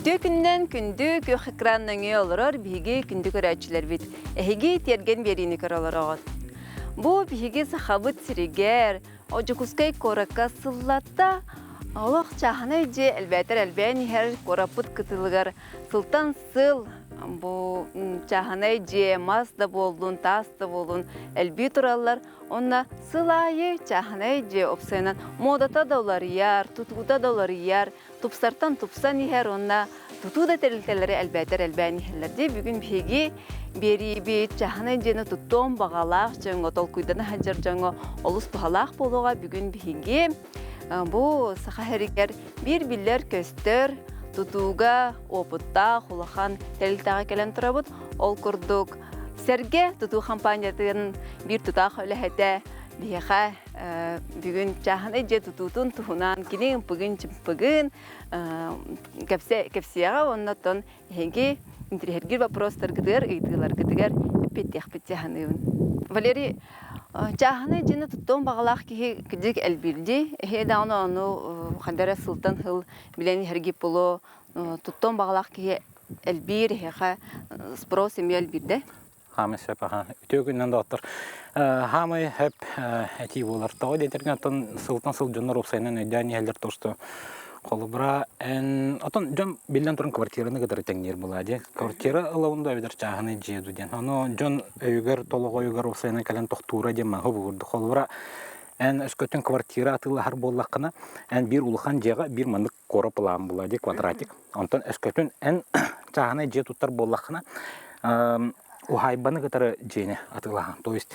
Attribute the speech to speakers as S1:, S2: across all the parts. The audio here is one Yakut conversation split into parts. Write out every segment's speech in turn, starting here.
S1: Үтүө күнүнэн күндү күөх экран нөҥүө олорор биһиги күндү көрөөччүлэрбит. Эһиги тиэргэн биэриини көрө олороҕут. Бу биһиги Сахабыт сиригэр, Дьокуускай куоракка сыллата олох чааһынай дьиэ элбээтэр элбээн иһэр куораппыт кытылыгар сылтан сыл бу чааһынай дьиэ мас да буоллун, таас да буоллун элбии тураллар. Онно сыл аайы чааһынай дьиэ уопсайынан муодата да уларыйар, тутуута да уларыйар, тупсартан тупсан иһэр уонна тутуу да тэрилтэлэри элбээтэр элбээн иһэллэр. Дии бүгүн биһиги биэриибит чааһынай дьиэни туттуон баҕалаах дьоҥҥо, толкуйдана сылдьар дьоҥҥо олус туһалаах буолуоҕа. Бүгүн биһиги бу Саха сиригэр биир биллэр-көстөр тутууга опыттаах улахан тэрилтэҕэ кэлэн турабыт. Ол курдук Сэргэ тутуу хампаанньатын биир тутаах үлэһитэ биһиэхэ бүгүн чааһынай дьиэ тутуутун туһунан кини ымпыгын-чымпыгын кэпсиэҕэ уонна оттон эһиги интириэһиргиир вопростаргытыгар, ыйытыыларгытыгар эппиэттиэхпит дии саныыбын. Валерий, чааһынай дьиэни туттуон баҕалаах киһи кырдьык элбиир дии. Эһиги даҕаны ону ханна эрэ сылтан сыл билэн иһэргит буолуо. Туттуон баҕалаах киһи элбиир, эһиэхэ спрос эмиэ элбиир да?
S2: Хаамай сөп, аха. Үтүө күнүнэн доҕоттор. Хаамай сөп этии буолар. Тоҕо диэтэргин оттон сылтан сыл дьоннор уопсайынан өйдөөн иһэллэр то, что холобура эн отон дьон биллэн туран квартираны кытары тэҥниир буолаа дии. Квартира ылабын да эбэтэр чааһынай дьиэ дуу диэн. Ону дьон өйүгэр толоҕойугар уопсайынан кэлэн тохтуура диэн маһы бугурду. Холобура эн өскөтүн квартира атыылаһар буоллаххына эн биир улахан дьиэҕэ биир маннык куора план буолаа дии квадратик. Онтон өскөтүн эн чааһынай дьиэ туттар буоллаххына, уһаайбаны кытары дьиэни атыылаһан. То есть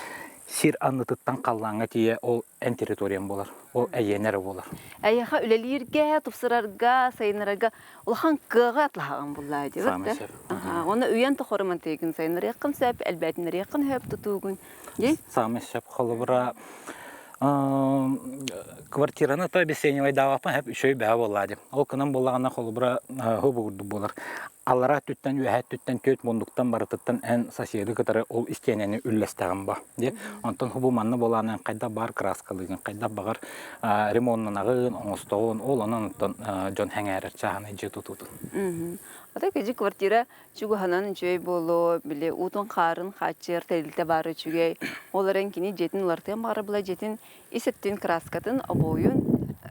S2: сир аннытыттан халлааҥҥа тиийэ ол эн территориян буолар, ол эйиэнэ эрэ буолар.
S1: Эйиэхэ үлэлииргэ, тупсарарга, сайыннарарга улахан кыаҕы атлаһаҕын буллаа диэбит
S2: Саамай
S1: да.
S2: сөп.
S1: Уонна үйэн тухары мантыйгын сайыннарыаххын сөп, элбээтиннэриэххин сөп тутуугун. Дии?
S2: Саамай сөп. Холобура, квартираны то обесценивайдаабаппын сөп үчүгэй бэҕэ буоллаа диэн. Ол гынан буоллаҕына холобура хобу курдук буолар. Аллараа өттүттэн үөһээ өттүттэн түөрт муннуктан барытыттан эн соседы кытары ол истиэнэни үллэстэҕин ба диэн. Онтон хобу манна буолаан эн хайдах баар краскалыыгын, хайдах баҕар ремоннанаҕын, оҥостоҕун, ол онон оттон дьон сэҥээрэр чааһынай дьиэ тутуутун.
S1: Ата кэдьи квартира чугаһынан үчүгэй буолуо, били уутун-хаарын хааччыйар тэрилтэ баара үчүгэй. Ол эрэн кини дьиэтин уларытыан баҕарар була дьиэтин ис өттүн краскатын, обуойун,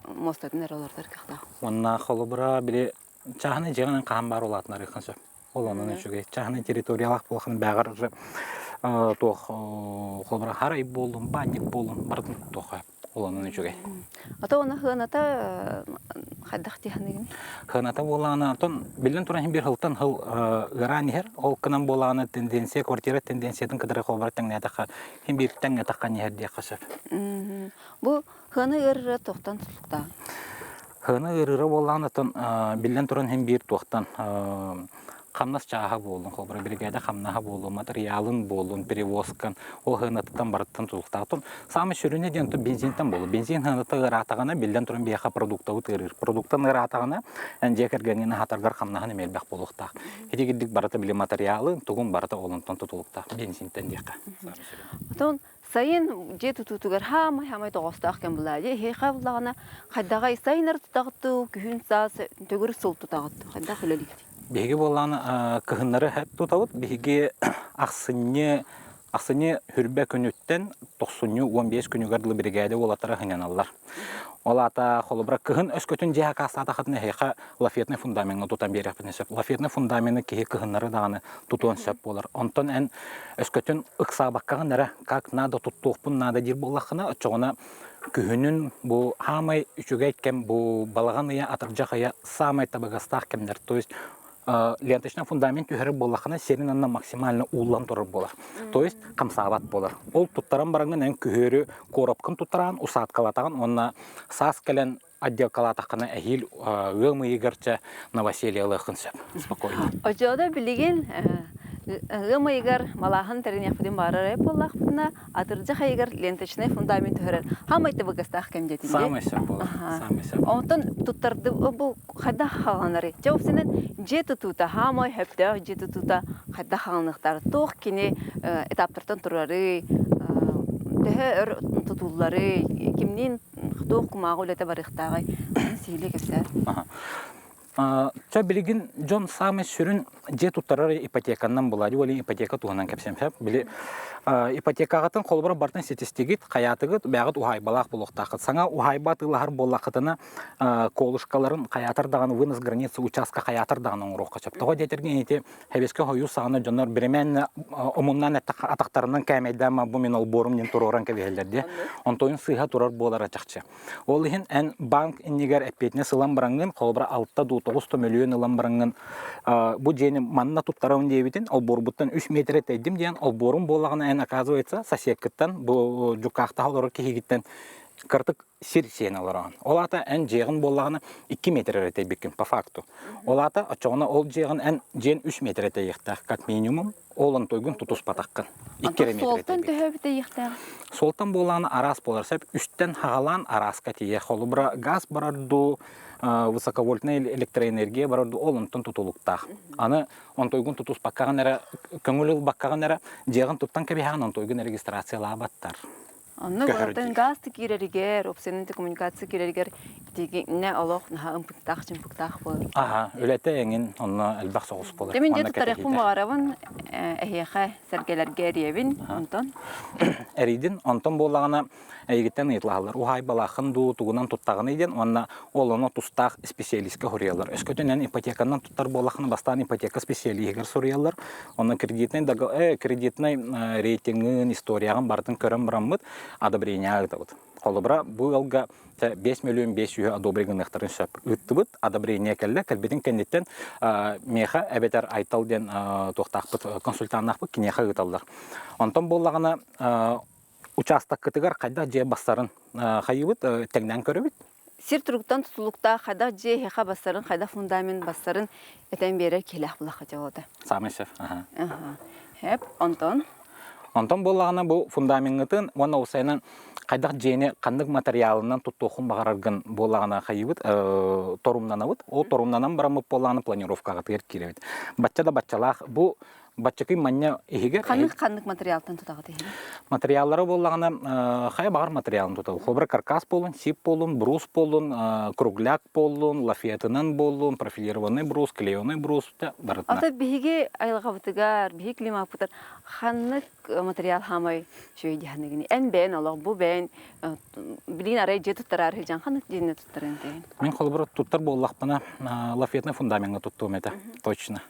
S1: муостатын эрэ уларытар кыахтаах.
S2: Уонна холобура били чааһынай дьиэҕинэн хаһан баар улаатынарыаххын сөп. Ол онон үчүгэй. Чааһынай территориялаах буолаххына бээҕэр уже туох холобура харай буоллун, баанньык буоллун барытын туохха Ол онон үчүгэй.
S1: Ата оны хыаната хайдах тиһаныгын?
S2: Хыаната буолаана, онтон биллэн туран иһин биир сылтан сыл ыараан иһэр. Ол гынан буолаана тенденция, квартира тенденциятын кытары холбор тэҥнээтэххэ, иһин биир тэҥҥэ иһэр диэххэ сөп.
S1: Бу хыана ыарыыра туохтан тутулуктаах?
S2: Хыана ыарыыра буоллаҕына, оттон биллэн туран иһин биир туохтан хамнас чааһа буоллун, холобура биригээдэ хамнаһа буоллун, матырыйаалын буоллун, перевозкан, ол сыанатыттан барыттан тутулуктаах. Саамай сүрүнэ диэн бензинтэн буолуо. Бензин сыаната ыараатаҕына, биллэн туран биһиэхэ продуктабыт ыарыыр. Продуктан ыараатаҕына, эн дьиэ кэргэҥҥин аһатаргар хамнаһын эмиэ элбэх буолуохтаах. Ити курдук барыта били матырыйаалын, тугун барыта олонтон тутулуктаах бензинтэн диэххэ.
S1: Отон сайын дьиэ тутуутугар хаамай-хаамай тоҕоостоох кэм булаа дии. Эһиэхэ буллаҕына хайдаҕай сайыннары тутаҕыт дуу, күһүн саас төгүрүк сыл тутаҕыт дуу? Хайдах үлэлиигит?
S2: Биһиги буоллаҕына кыһыннары тутабыт. Биһиги ахсынньы ахсынньы хүрбэ күнүттэн тохсунньу 15 күнүгэр дылы биригээдэ уолаттара сынньаналлар. Ол аата холобура кыһын өскөтүн дьиэ акаастаатаххытына эһиэхэ лафетный фундамеҥҥа тутан биэриэхпитин сөп. Лафетный фундамены киһи кыһыннары даҕаны тутуон сөп буолар. Онтон эн өскөтүн ыксаабаккаҕын эрэ как надо туттуохпун наада диир буоллаххына, оччоҕуна күһүнүн бу саамай үчүгэй кэм бу балаҕан ыйа, атырдьах ыйа саамай табыгастаах кэмнэр. То есть ленточный фундамент түһэрэр буоллаххына сирин анна максимально ууллан турар буолар. То есть хамсаабат буолар. Ол туттаран бараҥҥын эн күһүөрү коробкын туттараҕын, усадкалатаҕын уонна саас кэлэн отделкалаатаххына эһиил ыам ыйыгар чэ новоселье ылыаххын сөп спокойно.
S1: Оччоҕо билигин ыам ыйыгар малааһын тэриниэхпитин баҕарар эбит буоллахпытына, атырдьах ыйыгар ленточнай фундамент түһэрэр хаамай табыгастаах кэм дьэтин
S2: Саамай сөп буолар. Саамай сөп.
S1: Онтон туттарды бу хайдах хааланарый? Дьэ уопсайынан дьиэ тутуута, хаамай сөптөөх дьиэ тутуута хайдах хааланыахтаар? Туох кини этаптартан турарый? Төһө өр тутулларый? Кимниин туох кумааҕы үлэтэ барыахтааҕый? Сиһилии кэпсээр.
S2: Чэ билигин дьон саамай сүрүн дьиэ туттарар ипотеканан булар. Ол ипотека туһунан кэпсэм сөп. Били ипотекаҕытын холобура бартан ситистигит, хайаатыгыт, бэйэҕит уһаайбалаах буолуохтааххыт. Саҥа уһаайба атыылаһар буоллаххытына колышкаларын хайаатар даҕаны вынос границы участка хайаатар даҕаны оҥоруохха сөп. Тоҕо диэтэргин ити Хэбискэ хойуу саҕана дьоннор биримээннэ омуннаан атахтарынан кээмэйдээн бу мин олбуорум диэн туруоран кэбиһэллэр диэ. Онтойун сыыһа турар буолара чахчы. Ол иһин эн банк иннигэр эппиэтинэс ылан бараҥҥын, холобура 6 дуу 9 да мөлүйүөн ылан бараҥҥын бу дьиэни манна туттарабын диэбитин, олбуорбуттан 3 миэтэрэ тэйдим диэн, олбуорум буоллаҕына эн оказывается соседкыттан бу дьуккаахтаһа олорор киһигиттэн кыратык сир сиэн олороҕун. Ол аата эн дьиэҕин буоллаҕына 2 миэтэрэ эрэ тэйбиккин по факту. Ол аата оччоҕуна ол дьиэҕин эн дьиэн 3 миэтэрэ тэйиэхтээх как минимум ол онтойгун тутуспатаххын. Икки эрэ миэтэрэ
S1: Суолтан төһө тэйиэхтээх?
S2: Суолтан буоллаҕына араас буолар сөп. Үстэн хаҕалаан арааска тиийэр. Холобура газ барар дуу, высоковольтная электроэнергия барар дуу, ол онтон тутулуктаах. Аны онтойгун тутуспаккаҕын эрэ, көҥүл ылбаккаҕын эрэ, дьиэҕин туттан кэбиһэҕин, онтойгун регистрациялаабаттар.
S1: Онно былыртан газ киирэригэр, уопсайынан коммуникация киирэригэр итигинэ олох наһаа ымпыктаах-чымпыктаах буолар.
S2: Аха, үлэтэ эҥин онно элбэх соҕус буолар.
S1: Мин дьэ тутарыахпын баҕарабын, эһиэхэ сэргэлэргэ эриэбин, онтон.
S2: Эрийдин, онтон буоллаҕына эйигиттэн ыйыталаһаллар. Уһаайбалааххын дуу, тугунан туттаҕыный диэн уонна ол ону тустаах специалистка суруйаллар. Өскөтүн эн ипотеканан туттар буоллаххына, бастаан ипотека специалиһигэр суруйаллар. Онно кредитнай кредитнай рейтингын, историяҕын барытын көрөн бараммыт одобрение ыытабыт. Холобура, бу ыалга 5 миллион 500 одобрение гыныахтарын сөп. Ыыттыбыт, одобрение кэллэ. Кэлбитин кэнниттэн миэхэ эбэтэр Айтал диэн туохтаахпыт, консультаннаахпыт киниэхэ ыыталлар. Онтон буоллаҕына учаастаккытыгар хайдах дьиэ бастарын хайыыбыт, тэҥнээн көрөбүт.
S1: Сир туруктан тутулуктаах хайдах дьиэ эһиэхэ бассарын, хайдах фундамент бассарын этэн биэрэр киһилээх булахха дьолота.
S2: Саамай сөп.
S1: Хэп, онтон?
S2: Онтон буоллаҕына бу фундамеҥҥытын уонна уопсайынан хайдах дьиэни ханнык материалынан туттуоххун баҕараргын буоллаҕына хайыыбыт торумнанабыт. Ол торумнанан бараммыт буоллаҕына планировкаҕытыгар киирэбит. Бачча да баччалаах бу Баччакый манньа иһигэр
S1: Ханнык ханнык материалтан тутаҕыт иһини?
S2: Материаллара буоллаҕына хайа баҕар материалын тутабыт. Холобура каркас буоллун, сип буоллун, брус буоллун, кругляк буоллун, лафетынан буоллун, профилированный брус, клееный брус барытына.
S1: Ата биһиги айылҕабытыгар, биһиги климаппытыгар ханнык материал хаамай үчүгэй диһаныгыный? Эн бэйэн олох бу бэйэн билигин арай дьиэ туттараар сылдьан ханнык дьиэни туттарын тэйин?
S2: Мин холобура туттар буоллахпына лафетный фундамеҥҥа туттуом этэ. Точно.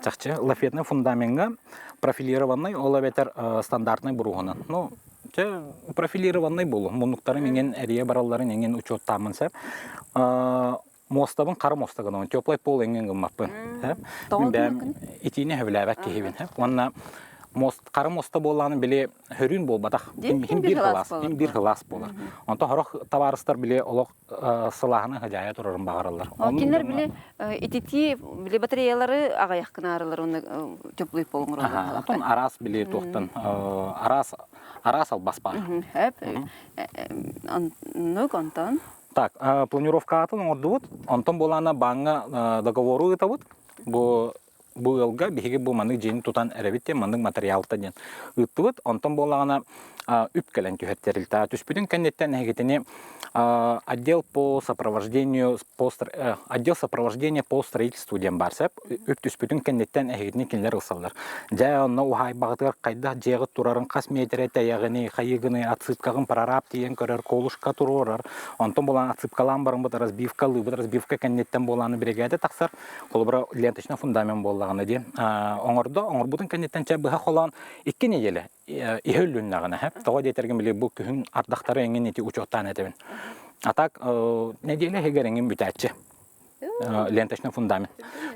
S2: Чахчы лафетный фундамеҥҥа профилированный, ол эбэтэр стандартный буруһунан. Ну, чэ, профилированный буолу. Муннуктарын иҥин эрийэ баралларын иҥин учуоттааммын сөп. Муостабын хара муоста гынабын, теплый пол эҥин гыммаппын. Мин бэйэм итиини сөбүлээбэт киһибин. Уонна мост хара муоста буоллаҕына били хөрүүн буолбатах. Иһин биир кылаас, иһин биир кылаас буолар. Онтон сорох табаарыстар били олох сылааһына хадьаайа турарын баҕараллар.
S1: Кинилэр били ититии били батареялары аҕыйах гынаарылар уонна теплый пол оҥороллор.
S2: Онтон араас били туохтан араас араас албас баар.
S1: Оннук онтон.
S2: Так, планировкаатын оҥордубут. Онтон буолаана бааҥҥа договору ыытабыт. Бу бу ыалга биһиги бу маннык дьиэни тутан эрэбит диэн маннык материалта диэн ыыттыбыт. Онтон буоллаҕына үп кэлэн түһэр тэрилтэ. Түспүтүн кэнниттэн эһигитини отдел по сопровождению по отдел сопровождения по строительству диэн баар сөп. Үп түспүтүн кэнниттэн эһигитини кинилэр ылсаллар. Дьэ онно уһаайбаҕытыгар хайдах дьиэҕит турарын хас миэтэрэ тэйэҕиний, хайыгыный, отсыпкаҕын прораб тиийэн көрөр, колушка туруорар. Онтон буолан отсыпкалаан бараммыт разбивкалыыбыт, разбивка кэнниттэн буолааны биригээдэ тахсар. Холобура, ленточный фундамент буоллаҕына диэн оҥордо. Оҥорбутун кэнниттэн чэ быһа холоон икки нэдиэлэ иһэ үллүннэҕинэ һэ. Тоҕо диэтэргин били бу күһүн ардахтары эҥин ити учуоттаан этэбин. А так нэдиэлэ иһигэр эҥин бүтээччи. Ленточный фундамент.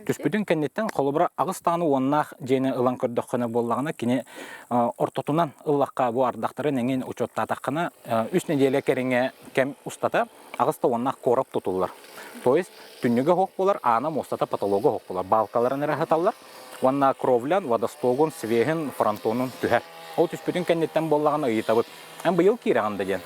S2: Түспүтүн кэнниттэн холобура аҕыс тааны уоннаах дьиэни ылан көрдөххүнэ буоллаҕына кини ортотунан ыллахха бу ардахтарын эҥин учуоттаатаххына үс нэдиэлэ кэриҥэ кэм устата аҕыс да уоннаах короб тутуллар. То есть түннүгэ оһох буолар, аана муостата потолога оһох буолар. Балкаларын эрэ аһаталлар. Уонна кровлян, водостогун, свеһин, фронтонун түһэр. Ол түспүтүн кэнниттэн буоллаҕына ыйытабыт. Эн быйыл киирэҕин да диэн.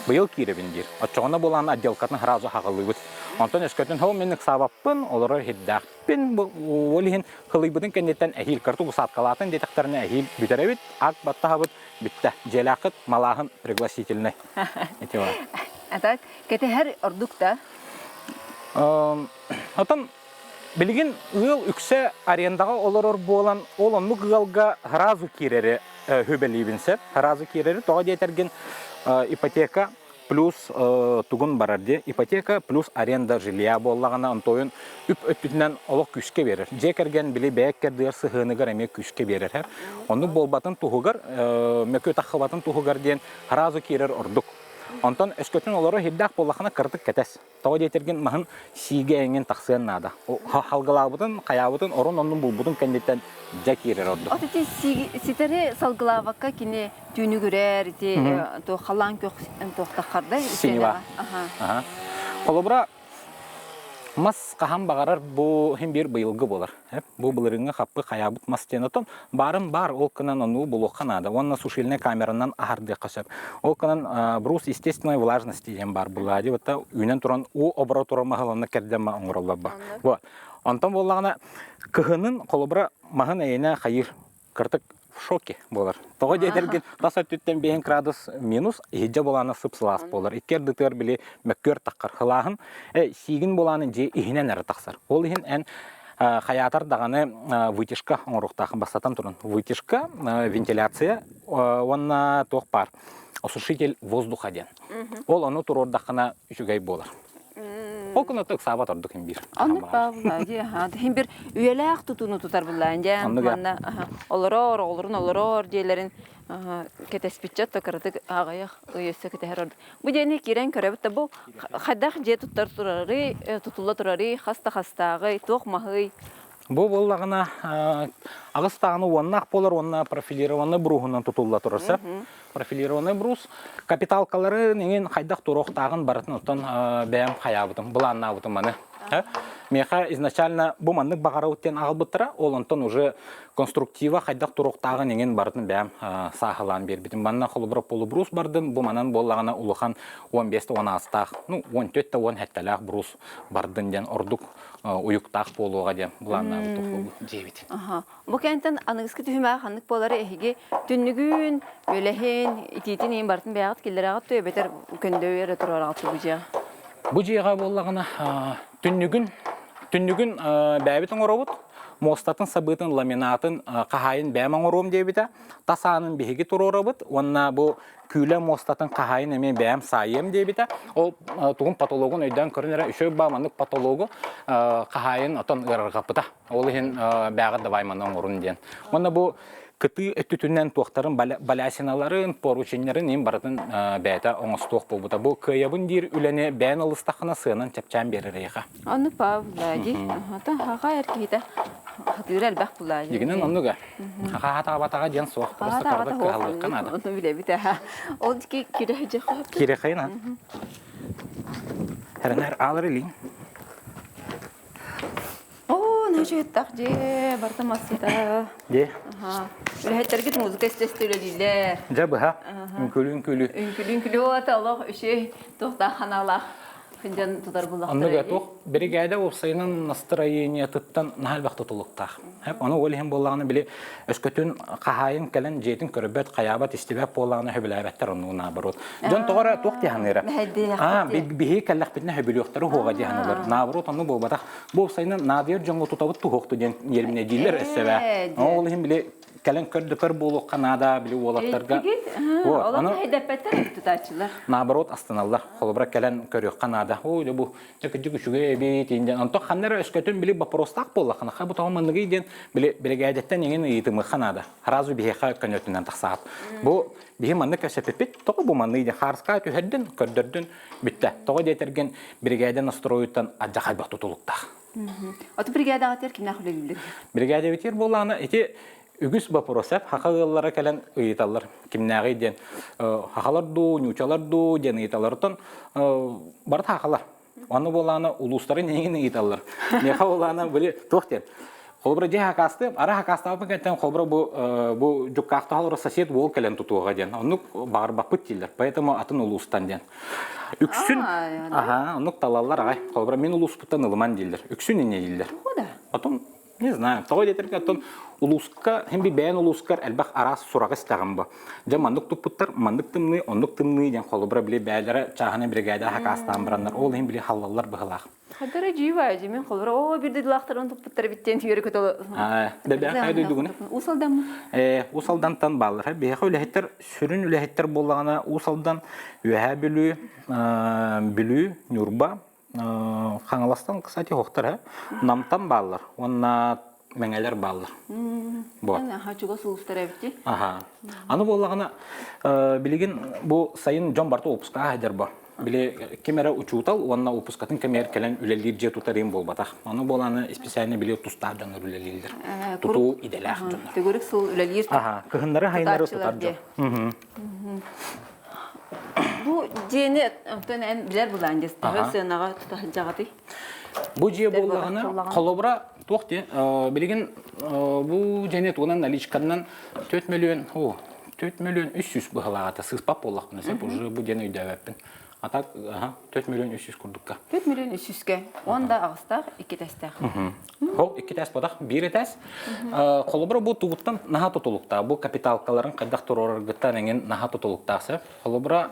S2: Быйыл киирэбин диир. Оччоҕуна буолаан отделкатын сразу хаҕылыыбыт. Онтон өскөтүн хол мин ыксаабаппын, олорор иһирдээхпин, ол иһин кылыйбытын кэнниттэн эһиил карту усадкалаатын диэтэхтэринэ эһиил бүтэрэбит, акт баттаһабыт, бүттэ. Дьиэлээххит малааһын пригласительный. Ити бар.
S1: А так, кэтэһэр ордук да?
S2: Отон Билигин ыал үксэ арендаҕа олорор буолан, ол оннук ыалга сразу киирэри сүбэлиибин сөп. Сразу киирэри тоҕо диэтэргин ипотека плюс тугун барар дии. Ипотека плюс аренда жилья буоллаҕына, онтуойун үп өттүтүнэн олох күүскэ биэрэр. Дьиэ кэргэн били бэйэ кэрдигэр сыһыаныгар эмиэ күүскэ биэрэр. Оннук буолбатын туһугар, мөкү таххыбатын туһугар диэн сразу киирэр ордук. Онтон өскөтүн олоро иһирдээх буоллахына кыратык кэтэс. Тоҕо диэтэргин маһын сиигэ эҥин тахсыан наада. Халгылаабытын, хайаабытын, орун оннун булбутун кэнниттэн дьэ киирэр ордук.
S1: От ити ситэри салгылаабакка кини түүнүгүрэр, ити халаан көх туохтаххарда
S2: Синева. Холобура, мас хаһан баҕарар бу иһин биир быйылгы буолар. Бу былырыыҥҥы хаппы хайаабыт мас диэн отон баарын баар ол гынан ону булуохха наада уонна сушильнай камеранан аһардыахха сөп. Ол гынан брус естественной влажности диэн баар булла дии бата үүнэн туран уу оборо турар маһыланна кэрдэн оҥороллор ба. Вот. Онтон буоллаҕына кыһынын холобура маһын эйэнэ хайыр кыртык в шоке буолар. Тоҕо диэтэргин тас өттүттэн 5 градус минус, иһирдьэ булаана сып-сылаас буолар. Икки ардытыгар били мөккүөр таххар хылааһын, сиигин булааны дьиэ иһинэн эрэ тахсар. Ол иһин эн хайаатар даҕаны вытяжка оҥоруохтаахын бастатан туран. Вытяжка, вентиляция уонна туох баар осушитель воздуха диэн. Ол ону туруордаххына үчүгэй буолар. Ол күн ыксаабат ордук иһин биир.
S1: Оннук баабылла дии иһин бир үйэлээх тутууну тутар буллаан дьэ манна олорор оҕолорун олорор дьиэлэрин кэтэспиччэ то кыратык аҕыйах ый өссө кэтэһэр ордук. Бу дьиэни киирэн көрөбүт да бу хайдах дьиэ туттар турарый, тутулла турарый, хас да хастааҕый, туох маһый?
S2: Бу буоллаҕына аҕыс даҕаны уоннаах буолар уонна профилированный бруһунан тутулла турар сөп. Профилированный брус капиталкаларын иҥин хайдах туруохтааҕын барытын оттон бэйэм хайаабытым, былааннаабытым маны. Миэхэ изначально бу маннык баҕарабыт диэн аҕалбыттара, ол онтон уже конструктива хайдах туруохтааҕын иҥин барытын бэйэм сааһылаан биэрбитим. Манна холобура полубрус бардым, бу манан буоллаҕына улахан 15 да 16-таах, ну 14 да 17-лээх брус бардын диэн ордук уйуктаах буолуоҕа диэн былааннаабыт диэбит.
S1: Бу кэнтэн аныгыскы түһүмэҕэ ханнык буолары эһиги түннүгүн, үөлэһин, итиитин иһин барытын бэйэҕит киллэрэҕит дуо эбэтэр көндөйү эрэ туруораҕыт бу дьиэҕэ?
S2: Бу дьиэҕэ буоллаҕына түннүгүн түннүгүн бэйэбит оҥоробут, муостатын сабыытын, ламинатын хаһаайын бэйэм оҥоруом диэбитэ. Тас аанын биһиги туруорабыт уонна бу күүлэ муостатын хаһаайын эмиэ бэйэм саайыам диэбитэ. Ол тугун потологун өйдөөн көрөн эрэ үчүгэй баа маннык потологу хаһаайын отон ыарырҕаппыта. Ол иһин бээҕэ давай маны оҥорун диэн. Уонна бу кытыы өттүтүнэн туохтарын балясиналарын, порученнарын иһин барытын бэйэтэ оҥостуох буолбута. Бу кыайабын диир үлэни бэйэн ылыстаххына сыанан чэпчээн биэрэр эйиэхэ.
S1: Оннук Павлади. Хаха эр киһитэ хатыыра элбэх булаадьы.
S2: Дигинэн оннуга. Хаха хатаабатаҕа диэн суох. Просто кырдык кыһаллыахха наада.
S1: Ону билэбит аха. Ол ки кирэхэ
S2: Кирэхайын. Хэрэнэр аалар илиң.
S1: Оо, ночуеттах дьиэ, барыта массыта.
S2: Дьиэ.
S1: Үлэһиттэргит музыка истэ үлэлииллэр.
S2: Дьэ быһа. Үҥкүлүү-үҥкүлүү.
S1: Үҥкүлүү-үҥкүлүү ата олох үчүгэй туохтаах ханаалаах сылдьан тутар буллахтара.
S2: Оннуга туох биригээдэ уопсайынан настроениетыттан наһаа элбэх тутулуктаах. Ону ол иһин буоллаҕына били өскөтүн хаһаайын кэлэн дьиэтин көрбөт, хайаабат, истибэт буоллаҕына сөбүлээбэттэр оннугу наоборот. Дьон тоҕо эрэ туох дии саныыра? Аа, биһиги кэллэхпитинэ сөбүлүөхтэрэ уһуоҕа дии саныылар. Наоборот оннук буолбатах. Бу уопсайынан наадыйар дьоҥҥо тутабыт туһуохту диэн ньиэрбинэйдииллэр өссө бээ. Ол иһин били кэлэн көрдөкөр буолуохха наада били уолаттарга.
S1: Вот, ону хэйдэппэттэр тутааччылар.
S2: Наоборот астыналлар. Холобура кэлэн көрүөххэ наада. Ой, бу кырдьык үчүгэй эбит диэн. Онтон ханна эрэ өскөтүн били боппуруостаах буоллаххына, ха бу тоҕо манныгый диэн били биригээдэттэн иҥин ыйытымыахха наада. Сразу биһиэхэ көнөтүнэн тахсаат. Бу биһи маннык кэпсэппиппит, тоҕо бу манныгый диэн хаарыска түһэрдин, көрдөрдүн, бүттэ. Тоҕо диэтэргин биригээдэ настроюттан адьахайбах тутулуктаах.
S1: Оту бригадаҕытыгар кимнээх үлэлииллэр?
S2: Биригээдэбитигэр буоллаҕына ити үгүс вопрос хаха ыаллара кэлэн ыйыталлар кимнээҕий диэн хахалар дуу, ньуучалар дуу диэн ыйыталлар. Оттон барыта хахалар. Онно буоллаҕына улуустарын эҥин ыйыталлар. Миэхэ буоллаҕына били туох диэн Холобура дьиэ хакаастыам, ара хакаастаабыппын кэнниттэн холобура бу бу дьуккаахтаах сосед уол кэлэн тутуоҕа диэн. Оннук баҕарбаппыт дииллэр. Поэтому атын улуустан диэн. Үксүн аха, оннук талаллар аҕай. Холобура мин улууспуттан ылыман дииллэр. Үксүн инньэ дииллэр. Потом. Не знаю. Тоҕо диэтэргэ оттон улууска, һин би бэйэн улуускар элбэх араас сураҕы истэҕим бу. Дьэ маннык туппуттар, маннык тымныы, оннук тымныы диэн холобура били бээлэрэ чааһынай биригээдэ хакаастаан бараннар, ол иһин били халлаллар быһылаах.
S1: Хадара дьиибаа дьи мин холобура оо бир дойдулаахтарын туппуттар эбиттиэн үөрэ көтө
S2: Бэбээх хайа дойдугуна?
S1: Уус Алдаммын.
S2: Уус Алдантан бааллар. Биһиэхэ үлэһиттэр сүрүн үлэһиттэр буоллаҕына Уус Алдан, Үөһээ Бүлүү, Бүлүү, Ньурба, Хаҥаластан, кстати, суохтар, Намтан бааллар уонна Мэҥэлэр бааллар.
S1: Вот. Аха, чугас улуустар эбити.
S2: Аха. Аны буоллаҕына, билигин бу сайын дьон барыта уоппускаҕа сылдьар бо. Били ким эрэ учуутал уонна уоппускатын кэмигэр кэлэн үлэлиир дьиэ тутар им буолбатах. Ону буолааны специально били тустаах дьоннор үлэлииллэр. Тутуу идэлээх дьоннор.
S1: Төгүрүк сыл үлэлиир.
S2: Аха, кыһыннары хайыннары тутар дьон.
S1: Бу дьиэни оттон эн билэр булаан дьэ төһө сыанаҕа тута сылдьаҕытый?
S2: Бу дьиэ буоллаҕына, холобура туох диэ, билигин бу дьиэни тугунан наличканан 4 миллион, о, 4 миллион 300 быһалаата сыыспат буоллахпына сөп, уже бу диэн өйдөөбөппүн. А так, ага, 4 миллион 300 курдукка.
S1: 4 миллион 300-кэ. Он да аҕыстаах, икки тэстээх.
S2: Ол икки тэс бодах, биир этээс. Холобура бу тугуттан наһаа тутулуктаах. Бу капиталкаларын хайдах туруораргыттан эҥин наһаа тутулуктаах сөп. Холобура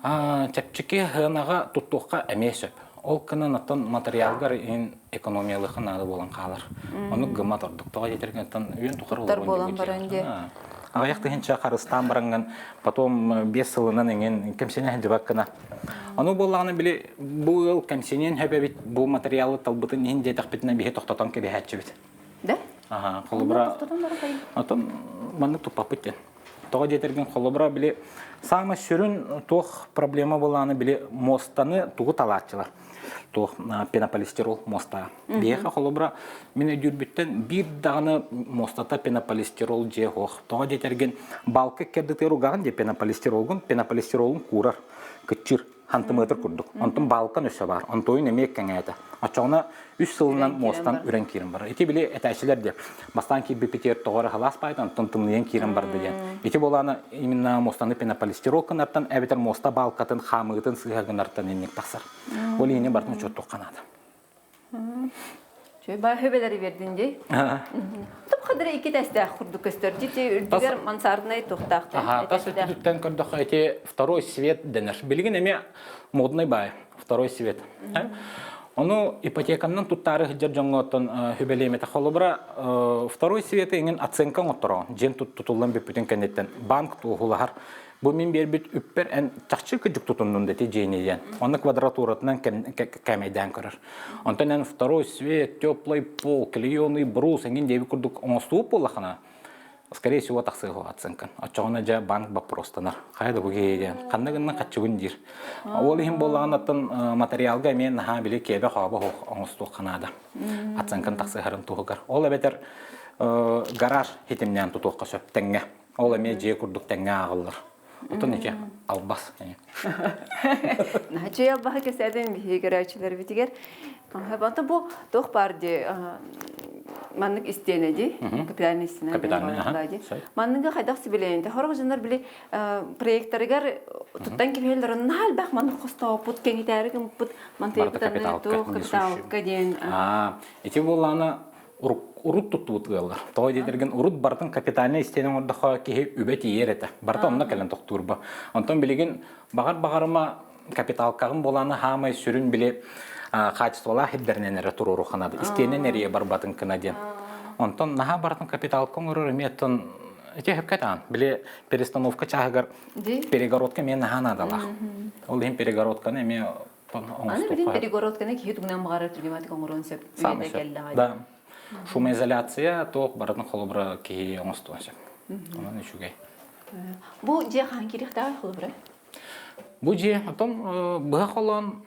S2: чэпчэки сыанаҕа туттуохха эмиэ сөп. Ол гынан оттон матырыйаалгар иһин экономиялыахха наада буолан хаалар. Оннук гыммат ордук. Тоҕо диэтэргин оттон үйэн тухары
S1: Туттар буолан баран дии.
S2: Аҕыйах тыһыынча харыстаан бараҥҥын потом 5 сылынан эҥин кэмсинэ сылдьыбаккына. Ону буоллаҕына били бу ыал кэмсиниэн сөп эбит бу материалы талбытын иһин диэтэхпитинэ биһи тохтотон кэбиһээччибит.
S1: Да?
S2: Аха, холобура
S1: Тохтотон баран хайын.
S2: Отон маннык туппаппыт диэн. Тоҕо диэтэргин холобура били саамай сүрүн туох проблема буолааны били муостаны тугу талааччылар туох пенополистирол муоста. Биһиэхэ холобура мин өйдүүрбүттэн биир даҕаны муостата пенополистирол дьиэ суох. Тоҕо диэтэргин балка кэрдитигэр угаҕын дии пенополистиролгун, пенополистиролун куурар, кыччыыр хантымыатыр курдук. Онтон балкан өссө баар. Онтуойун эмиэ кэҥээтэ. Оччоҕуна 3 сылынан муостан үрэн киирэн барар. Ити били этээчилэр диэ. Бастаан киирбиппитигэр тоҕо эрэ халаас баайт, онтон тымныйан киирэн барда диэн. Ити буолаана именно муостаны пенополистирол гынартан эбэтэр муоста балкатын хаамыытын сыыһа гынартан инник тахсар. Ол иһини бартын учуоттуохха наада.
S1: Чөй баа хөбелери бердин дии. Туп хадыра икки тэстээх курдук көстөр. Дити үрдүгэр мансарднай туохтаах.
S2: Аха, тас өттүттэн көрдөххө ити второй свет дэнэр. Билигин эмиэ модный баай второй свет. Ону ипотеканан туттаары сылдьар дьоҥҥо оттон хүбэлиэмэтэ холобура второй светы иҥин оценка оҥоттороҕун дьиэн тутуллан бүппүтүн кэнниттэн банк туоһулаһар бу мин биэрбит үппэр эн чахчы кыдьык тутуннун да ити дьиэни диэн онно квадратуратынан кээмэйдээн көрөр онтон эн второй свет теплый пол клееный брус эҥин диэбит курдук оҥостубут буоллахына скорее всего тахсыа оценкан оччоҕуна дьэ банк боппуруостанар хайа да бу киһи диэн ханна гынна хаччыбын диир ол иһин буоллаҕына материалга эмиэ наһаа били киэбэ хообо оҥостуохха наада оценкан тахсыһарын туһугар ол эбэтэр гараж хитимнээн тутуохха сөп тэҥҥэ ол эмиэ дьиэ курдук тэҥҥэ ааҕыллар отон ити албас.
S1: Наһаа албаһы кэсээдин биһиги көрөөччүлэрбитигэр. Онто бу туох баар дии маннык истиэнэ дии капитальный истиэнэ
S2: капитальный
S1: дии манныгы хайдах сибилэйинте хорох дьоннор били проекттарыгар туттан кэбиһэллэр наһаа элбэх маннык хостооппут кэҥитээри гыммыт мантыйбытаны туох капиталка диэн.
S2: Ити буоллаҕына урут туттубут ыаллар. Тоҕо диэтэргин урут барытын капитальнай истиэнэ оҥордоххо киһи үбэ тиийэр этэ. Барыта онно кэлэн тохтуурба. Онтон билигин баҕар баҕарыма капиталкаҕын буолааны хаамай сүрүн били качестволаах ирдэринэн эрэ туруоруохха наада. Истиэнэн эрийэ барбатын кына диэн. Онтон наһаа барытын капиталка оҥорор эмиэ оттон ити сөпкө таан. Били перестановка чааһыгар перегородка эмиэ наһаа наадалаах. Ол иһин перегородканы эмиэ
S1: Аны билин перегородканы киһи тугунан баҕарар түргэмэтик оҥоруон сөп.
S2: Саамай сөп. Да. Шумоизоляция туох барытын холобура киһи оҥостуон сөп. Онон үчүгэй.
S1: Бу дьиэ хаһан киириэхтээҕий холобура?
S2: Бу дьиэ отон быһа холоон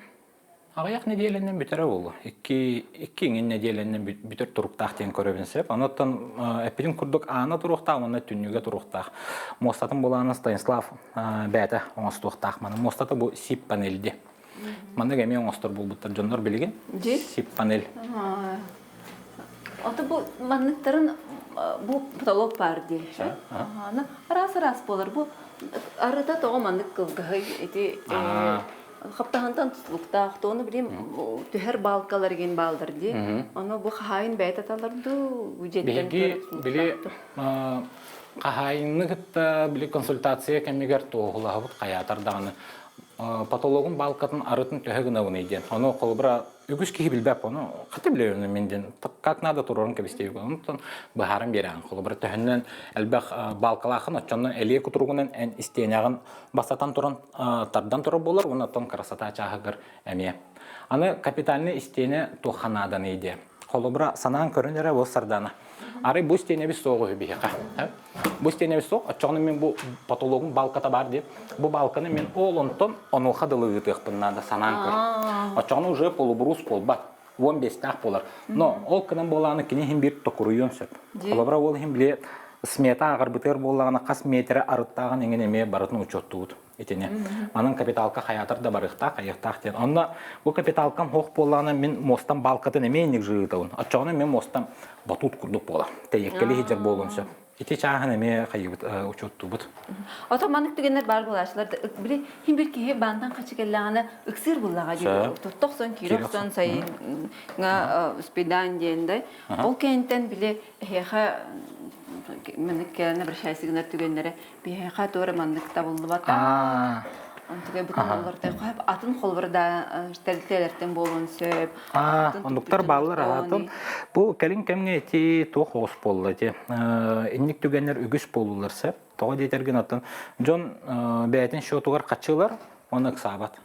S2: аҕыйах нэдиэлэнэн бүтэрэ буолуо. Икки иҥин нэдиэлэнэн бүтэр туруктаах диэн көрөбүн сөп. Онуттан эппитим курдук аана туруохтаах уонна түннүгэ туруохтаах. Муостатын булаана Станислав бэйэтэ оҥостуохтаах. Маны муостата бу сип панель Маннык эмиэ оҥостор буолбуттар дьоннор билигин. Сип панель.
S1: Ото бу манныктарын бу потолок баар дии. Аны араас-араас буолар. Бу арыта тоҕо маннык кылгаһый ити. Хаптаһынтан тутулуктаах, тону билим түһэр балкалар игин баалдар дии. Ону бу хаһаайын бэйэтэ талар дуу, дьиэттэн
S2: Биһиги били хаһаайынны кытта били консультация кэмигэр туоһулаһабыт хайаатар даҕаны потологун балкатын арытын төһө гынабыный диэн. Ону холобура үгүс киһи билбэт ону хата билэбин мин диэн как надо туруоран кэбистиэбит онтон быһааран биэрэҕин холобура төһөннөн элбэх балкалаахын оччонно элиэ кутуругунан эн истиэнэҕин бастатан туран тардан турар буолар уонна оттон красота чааһыгар эмиэ аны капитальный истиэнэ туохха нааданый диэ холобура санаан көрөн эрэ ол сардана арай бу истиэнэбит суох үһү биһиэхэ бу истиэнэбит суох оччоҕуна мин бу потологум балката баар диэ бу балканы мин ол онтон онуоха дылы ыытыахпын наада санаан көр оччоҕуна уже полубрус буолбат 15-тээх буолар. Но ол кынан буолааны кини иһин биир токуруйуон сөп. Холобура ол иһин били смета аҕарбытыгар буоллаҕына хас метрэ арыттааҕын иҥин эмиэ барытын учуоттуубут итини. Манан капиталка хайаатар да барыахтаах, хайыахтаах диэн. Онно бу капиталкам хоох буоллаҕына мин муостам балкатын эмиэ инник жыытабын. Оччоҕуна мин муостам батут курдук буолар. Тэйэккэли сылдьар буолуон сөп. Ити чааһын эмиэ хайыбыт учуоттуубут.
S1: Ото маннык түгэннэр баар буолааччылар били хин бир киһи баантан хачы кэллэҕинэ ыксыыр буллаҕа дии тутта охсон киирэ охсон сайыҥҥа успедаан диэн да ол кэнниттэн били эһиэхэ маннык кэлэн обращайся гынар түгэннэрэ биһиэхэ туора маннык табыллыбата онтугай бутун олортой атын холбор да тэрилтэлэртэн буолуон сөп
S2: Оннуктар бааллар аатын. Бу кэлин кэмҥэ ити туох оҕус буолла ити. Инник түгэннэр үгүс буолулар сөп. Тоҕо диэтэргин оттон дьон бэйэтин счетугар хаччылар, оны ыксаабат.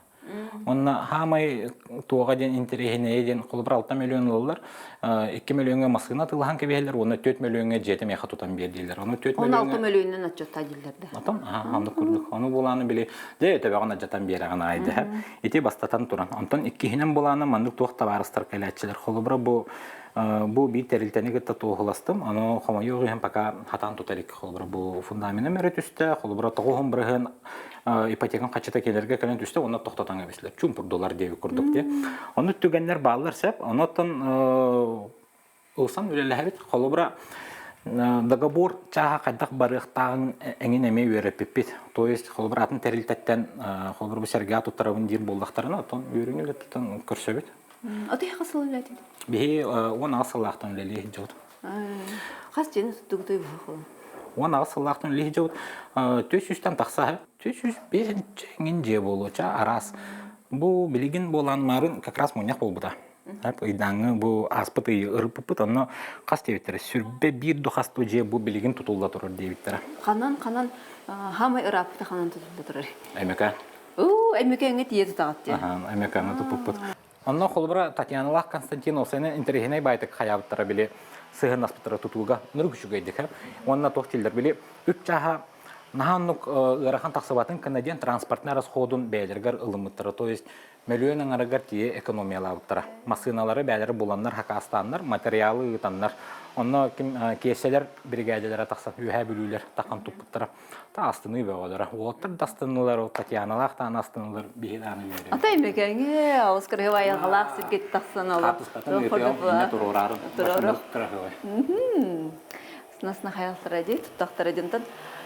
S2: Онно хаамай туоҕа диэн интэриэһинэйэ диэн холобур 6 миллион ылаллар, 2 миллиоҥҥа массыына атыылаһан кэбиһэллэр уонна 4 миллиоҥҥа дьиэтэ миэхэ тутан биэрдилэр. Ону 4
S1: миллиоҥҥа 16 миллионунан отчуотта дииллэр да.
S2: Отон оннук курдук. Ону булааны били дьэ төбөҕүн адьатан биэрэҕин аайдаһа. Ити бастатан туран. Онтон иккиһинэн булаана маннык туох табаарыстар кэлээччилэр. Холобура бу бу биир тэрилтэни кытта туоһуластым. Ону хомойуох иһин пока хатаан тута илик. Холобура бу фундаменым эрэ түстэ. Холобура тоҕуһун бырыһын ипотекам хаччыта кэлэргэ кэлэн түстэ уонна тохтотон кэбистилэр. Чуумпурдулар диэбит курдук дии. Ону түгэннэр бааллар сөп. Онуттан ылсан үлэлэһэбит. Холобура, договор чааһа хайдах барыахтааҕын эҥин эмиэ үөрэппиппит. То есть, холобура, атын тэрилтэттэн холобура бу сэргээ туттарабын диир буоллахтарына, оттон үөрүүнү туттан көрсөбүт.
S1: Аты хас сыл үлэлээтин?
S2: Биһи 18 сыллаахтан үлэлии сылдьабыт.
S1: Хас дьиэни туттугутай бу
S2: 18 сыллаахтан үлэлии сылдьабыт. 400-тан тахса 405 эҥин дьиэ буолуоча араас. Бу билигин буолан марын как раз мунньах буолбута. Ыйдааҥҥы бу ааспыт ыйы ырыппыппыт, онно хас диэбиттэрэ, сүрбэ биир ду хас дьиэ бу билигин тутулла турар диэбиттэрэ.
S1: Ханан ханан хаамай ырааппыта ханан тутулла турар?
S2: Эмэкэ.
S1: Уу, Эмэкэҥҥэ тиийэ тутаҕыт дии.
S2: Эмэкэҥҥэ туппуппут. Онно холобура Татьяналаах Константин Олсены интэриэһинэй баайтык хайаабыттара били сыһыаннаспыттара тутууга нырык үчүгэйдик. Уонна туох дииллэр били үп чааһа наһаа оннук ыарахан тахсыбатын гына диэн транспортнай расходун бэйэлэригэр ылыммыттара. То есть мөлүйүөн аҥарыгар тиийэ экономиялаабыттара. Массыыналары бэйэлэрэ буланнар, хакаастааннар, материалы ыытаннар. Онно ким киэсэлэр биригээдэлэрэ тахсан үөһээ бүлүүлэр тахан туппуттара. Та астыныы бөҕөлөрө. Уолаттар да астыннылар, ол Татьяналаах даҕаны астыннылар, биһи даҕаны үөрдүбүт.
S1: Ата имэкэҥэ, олус кырыһыбай айылҕалаах сиргэ тахсан олох.
S2: Хаартыскатын ыытыам, иннэ туруораарын.
S1: Туруору.
S2: Кырыһыбай.
S1: Снасна хайалтара дии, туттахтара дьонтон.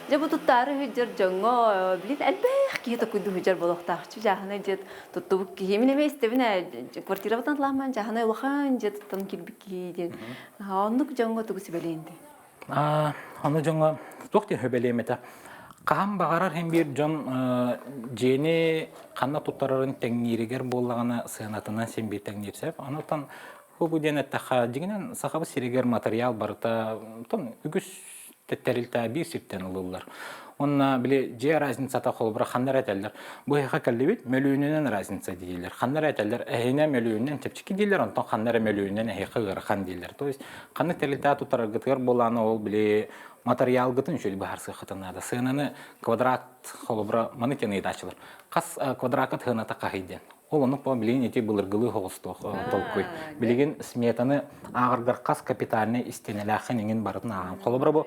S1: Дьэ бу туттаары сылдьар дьоҥҥо билин элбэх киһи токуйду сылдьар буолуохтаах. Жааһынай дьиэ туттубут киһи. Мин эмиэ истэбин ээ, квартирабытын атлаамман жааһынай улахан дьиэ туттан киирбит киһи диэн. Оннук дьоҥҥо тугу сүбэлиэн дии?
S2: Ону дьоҥҥо туох диэн сүбэлиэм этэ. Хаһан баҕарар иһин биир дьон дьиэни ханна туттарарын тэҥнииригэр буоллаҕына сыанатынан син биир тэҥниир сөп. Онуттан Бу диэн эттэххэ, дьиҥинэн Сахабыт сиригэр матырыйаал барыта үгүс тэрилтэ биир сиртэн ылыллар. Уонна били дьиэ разницата холобура ханна эрэ этэллэр. Бу эһиэхэ кэллибит мөлүйүөнүнэн разница дииллэр. Ханна эрэ этэллэр эһинэ мөлүйүөнүнэн чэпчэки дииллэр, онтон ханна эрэ мөлүйүөнүнэн эһиэхэ ыарахан дииллэр. То есть ханнык тэрилтэ туттараргытыгар буолааны ол били матырыйаалгытын үчүгэй быһаарсыаххытын наада. Сыананы квадрат холобура маны диэн ыйытааччылар. Хас квадракыт сыаната хаһый диэн. Ол оннук буолан билигин ити былыргылыы соҕустуох толкуй. Билигин сметаны ааҕаргар хас капитальнай истиэнэлээххин иҥин барытын ааҕан. Холобура бу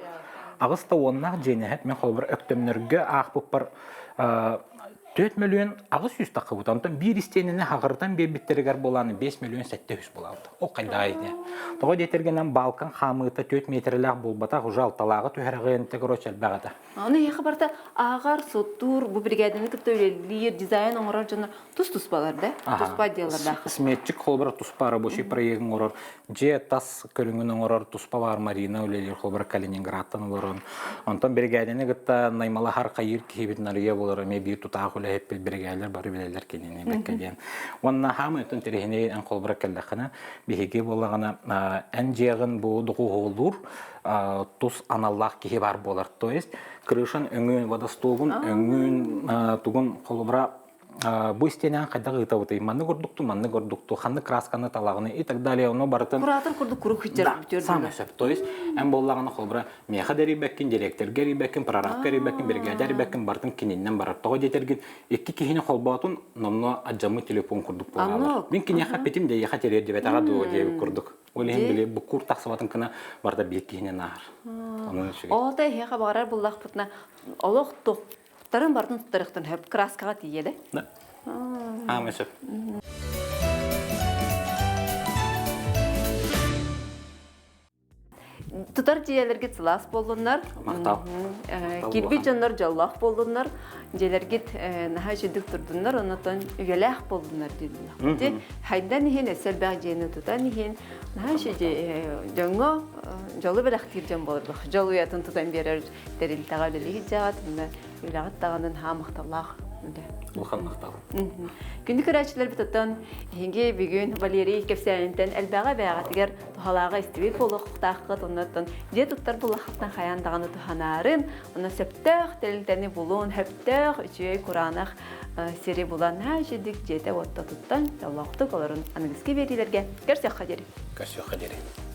S2: аҕыс да уоннаах дьиэнэһэт мен холобура өктөмнөргө аахпыппар. 4 мөлүйүөн 800 таххыбыт. Онтон биир истиэнэни хаҕырытан биэрбиттэригэр буолааны 5 мөлүйүөн 700 буолаабыт. Ол хайдаа ини. Тоҕо диэтэргинэн балкан хаамыыта 4 миэтэрэлээх буолбатах, уже алталааҕы түһэрэҕин, те короче элбэх этэ.
S1: Аны эһиэхэ барыта ааҕар, суоттуур, бу биригээдэни кытта үлэлиир, дизайн оҥорор дьоннор тус-туспалар да? Туспа отделлардаах.
S2: Сметчик холобура туспа рабочий проегын оҥорор, дьиэ тас көрүҥүн оҥорор туспа баар Марина үлэлиир холобура Калининградтан олорон. Онтон биригээдэни кытта наймалаһар хайыыр киһибит Нарыйа буолар эмиэ биир тутаах үлэһиппит биригээдэлэр бары билэллэр кинини бэккэ диэн. Уонна хаамай оттон тириһини эн холобура кэллэххинэ биһиги буоллаҕына эн дьиэҕин бу докуһуоллуур тус аналлаах киһи баар буолар. То есть крышан өҥүн, водостогун өҥүн, тугун холобура бу истиэнэҕин хайдах ыытабытый, маннык ордукту, маннык ордукту, ханнык красканы талаҕыный и так далее, ону барытын
S1: Куратор курдук курук
S2: да, самое сөп. То есть эн буоллаҕына холобура миэхэ да эрийбэккин, директорга эрийбэккин, прорабка эрийбэккин, биригээдэ эрийбэккин, барытын кининнэн барар. Тоҕо диэтэргин икки киһини холбоотун номнуо адьаммыт телефон курдук буолаалар. Мин киниэхэ эппитим да эйиэхэ тириэрдибэтэҕэ дуо диэбит курдук. Ол иһин били буккуур тахсыбатын гына барыта биир киһинэн ааһар. Онон үчүгэй.
S1: Ол да эһиэхэ баҕарар буллахпытына олох тохтарын барытын туттарыахтан сөп краскаҕа тиийэ да.
S2: Да. Аама сөп.
S1: Тутар дьиэлэргит сылаас буоллуннар,
S2: Махтал.
S1: кирбит дьоннор дьоллоох буоллуннар, дьиэлэргит наһаа үчүгдүк турдуннар, оннотон үйэлээх буоллуннар дииллэр. Ити хайдан иһин, өссө элбэх дьиэни тутан иһин, наһаа үчүгэй дьоҥҥо дьолу бэлэхтиир дьон буолар. Дьол уйатын тутан биэрэр тэрилтэҕэ үлэлиир дьаҕат, үлэҕит даҕаны наһаа махталлаах үлэ.
S2: Улахан махтал.
S1: Күндү көрөөччүлэрбит оттон эһиги бүгүн Валерий кэпсээнинтэн элбэҕи бэйэҕитигэр туһалааҕы истибит буолуохтааххыт, оннуттан дьиэ туттар буллаххытынан хайаан даҕаны туһанаарын, онно сөптөөх тэрилтэни булун, сөптөөх үчүгэй кураанах сири булан, наһаа үчүгдүк дьиэтэ-уотта туттан, дьоллоохтук олорун аныгыскы биэриилэргэ көрсүөххэ диэри.
S2: Көрсүөххэ диэри.